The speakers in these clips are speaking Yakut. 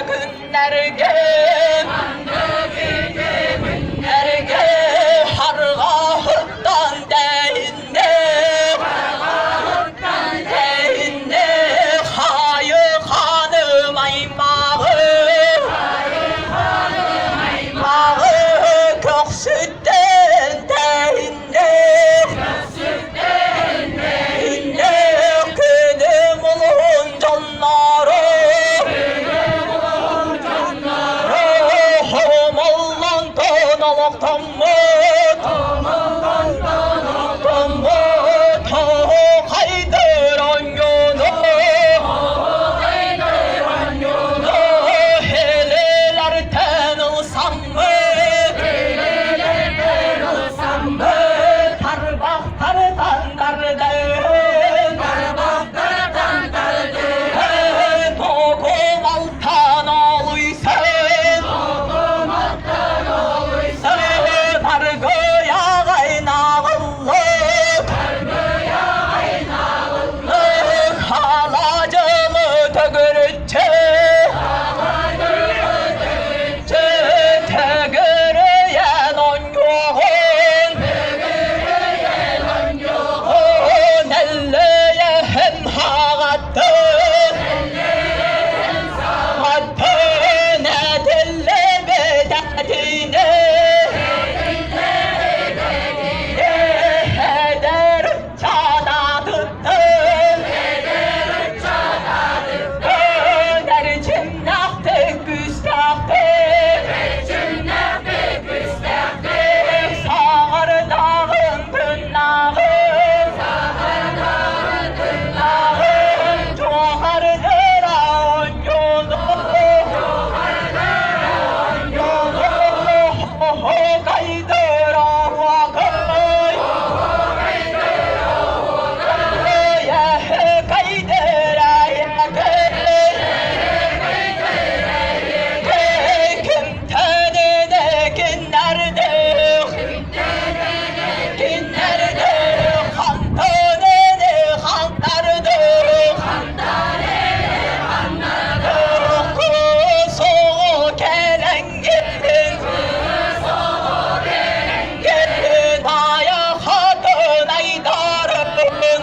күннэргэ күннэргэ харҕаһыттан тэйиннэ тэйиннэ хайы ханым аймаҕы аймаҕы көхсүттэн тэйиннэ тэйиннэ күнүм улуһун дьонноро Хомоллонтон олохтоммут Томмут хайдыр онньуну Хелелэртэн ылсаммыт Тарбахтартан тардын Токумалтан олуйсан Аргыйаҕай наҕыллык Халадьылы төгүрүччү Төгүрүйэн онньуоҕун Нэллэйэһэн хаҕаттын Аттын этиллибит этиини Эдэр чадаатыттан Эрчимнээхтик күүстээхтик Саҕардааҕын тыннааҕын Дьуохардыра оонньууну Оһуокайдыра оһуокай Эһэкэйдэрэ эһэкэй Кимтэнинэ киннэрдэх Киннэрдэх хантанene хантардых Косоҕо кэлэҥҥин Кэлин айахатын айдарын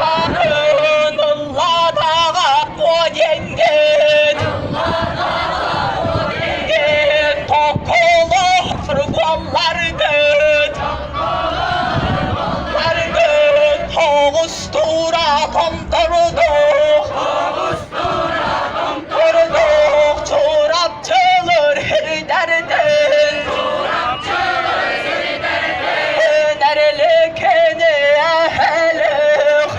Айдарын ылладаҕа куодьэҥҥин Токолоһор буолларгыт Баргыт тоҕустуура томтордук Тордук чурапчылыр сирдэрдин Нэрэликини эһэлих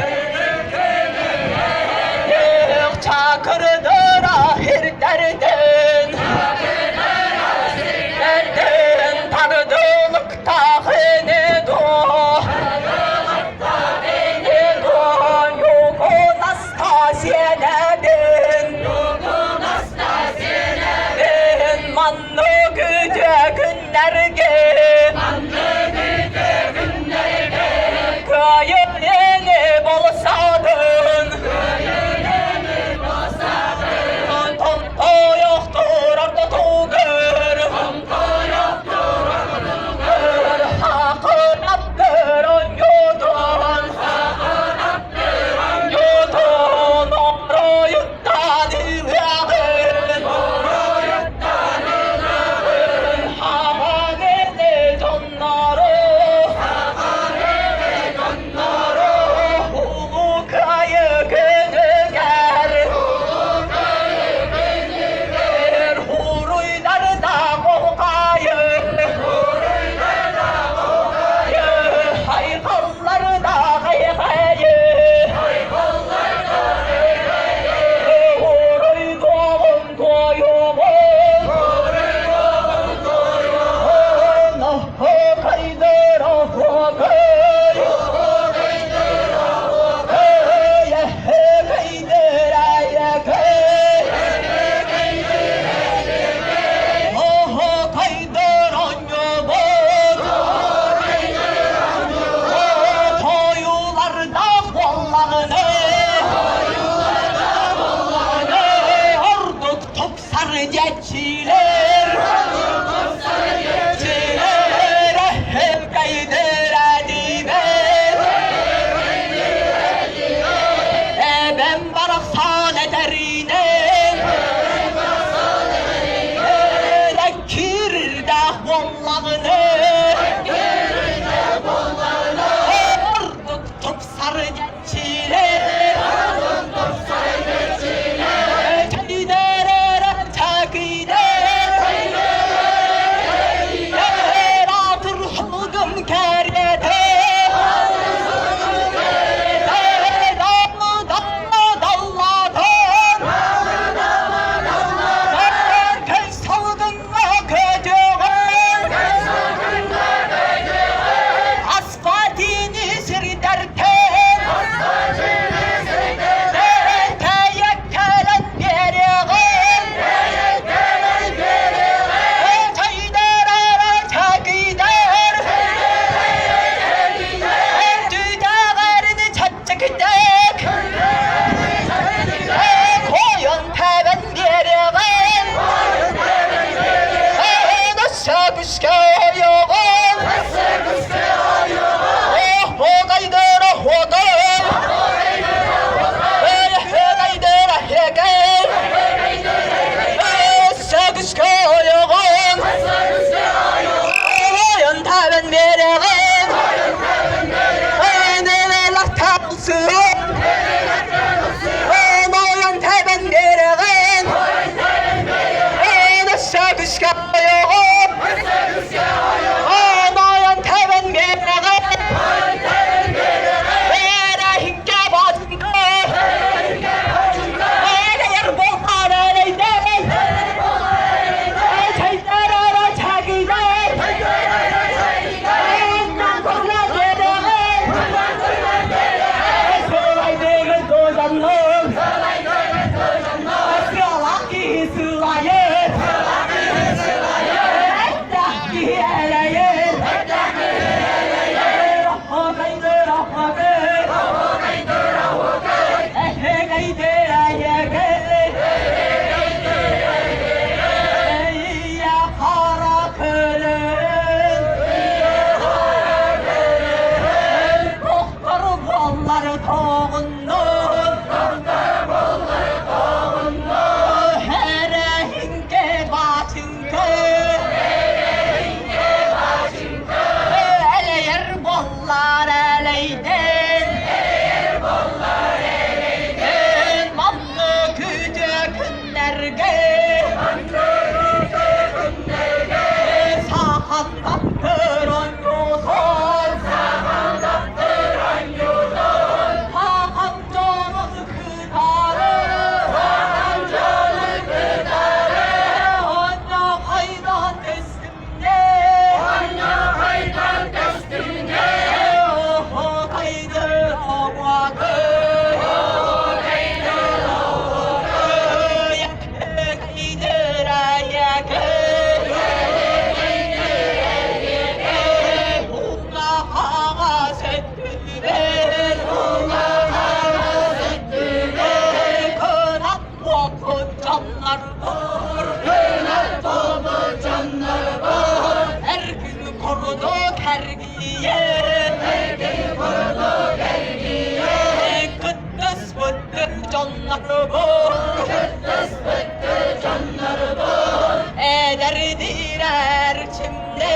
Чакырдыра сирдэрдин Сирдэрдин тардылыктаах ини дуо Ини дуо Югунаста сиэнэбин Маннык үтүө күннэргэ Кыайын ини болсадын. Сары дьэччилэр Эбэм барахсан этэринэн Киирдээх буоллаҕына Ордук тупсары дьэччилэр Асфатини сирдэртэн Тэйэккэлэн биэриэҕин Чайдарара чакыйдар Түтэҕэрин чэпчэкитик Хойон тэбэн биэриэҕин Өссө ойоҕун Элэйэр боллар элэйдэн Манны күдьэ күннэргэ Сахан таптыр онньуутун Сахан дьонун кытары Онно хайдан Her gün koruduk her giyen Her gün koruduk her giyen Kıddıs bıttı canları bu Kıddıs bıttı canları bu Eder direr çimde.